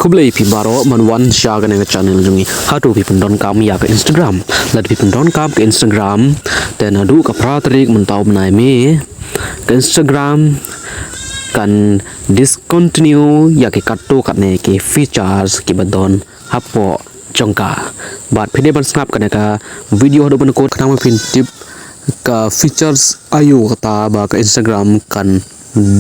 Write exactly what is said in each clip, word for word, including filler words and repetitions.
Khublei phi baroh ban wan sha kane ka channel jong ngi. Hato phi pyndonkam ïa ka Instagram? Lada phi pyndonkam ka Instagram, te naduh ka phra tarik mynta u bnai May, ka Instagram kan discontinue ïa ki katto katne ki features kiba don hapoh jong ka. Bad phi dei ban sngap kane ka video haduh ban kut khnang ba phin tip ka features aïu kata ba ka Instagram kan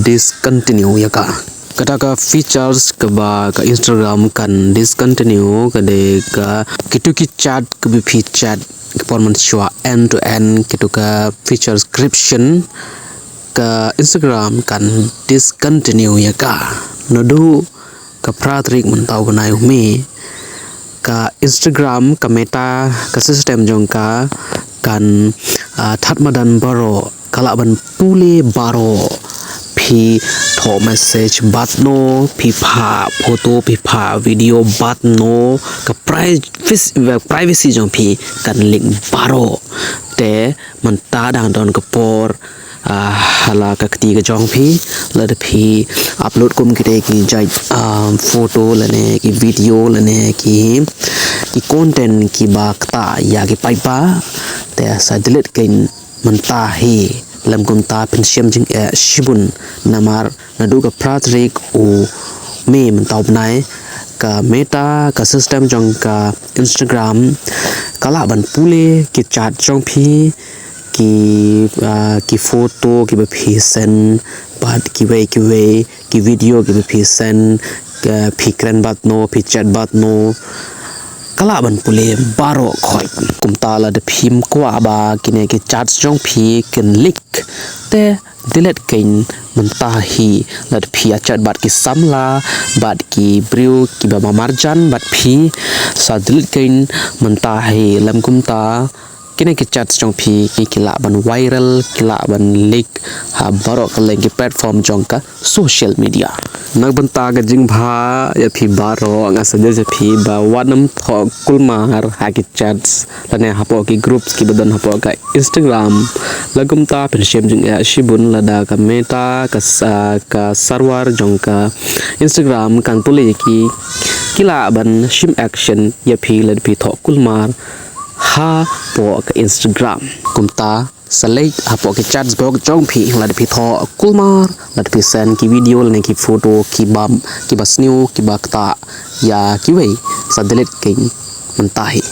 discontinue ïa ka. Kata ka features kaba ka Instagram kan discontinue ka dei ka kitu ki chat kaba phi chat ka por mynshuwa, end to end, kitu ka features encryption, ka Instagram kan discontinue ïa ka. Naduh ka phra tarik mynta u bnai May, ka Instagram, ka Meta, ka system jong ka kan, ah, that madan baroh, ka lah ban pule baroh. Phi thoh message bad no, phi phah photo, phi phah video bad no, ka privacy, privacy jong phi kan leak baroh. Te mynta dang don ka por, ah, ha la ka kti ka jong phi, lada phi upload kum kita ki jait, ah, photo lane ki video lane ki, ki content kiba ktah ïa ki paidbah, te sa delete kein mynta hi. Lym kumta phin shem jingeh shibun, namar naduh ka phra tarik u May mynta u bnai, ka Meta, ka system jong ka Instagram, ka lah ban pule ki chat jong phi, ki, ah, ki photo kiba phi send bad kiwei kiwei, ki video kiba phi send, ka phi kren bad no, phi chat bad no, ka lah ban pule baroh khoit. Kumta lada phim kwah ba kine ki chats jong phi kin leak, te delete kein mynta hi. Lada phi ïa chat bad ki samla, bad ki briew kiba marjan bad phi, sa delete kein mynta hi. Lym kumta kine ki chats jong phi ki, ki lah ban viral, ki lah ban leak ha baroh kylleng ki platform jong ka social media. Na ka bynta ka jingbha ïa phi baroh, nga suggest ïa phi ba wat nym thoh kulmar ha ki chats lane hapoh ki groups kiba don hapoh ka Instagram. Lym kumta phin shem jingeh shibun lada ka Meta, ka sa-, ka server jong ka Instagram kan pule ïa ki, ki lah ban shim action ïa phi lada phi thoh kulmar hapoh ka Instagram. Kumta sa leit hapoh ki chats box jong phi, lada phi thoh kulmar, lada phi send ki video lane ki photo kiba, kiba sniew, kiba ktah ïa kiwei, sa delete kein mynta hi.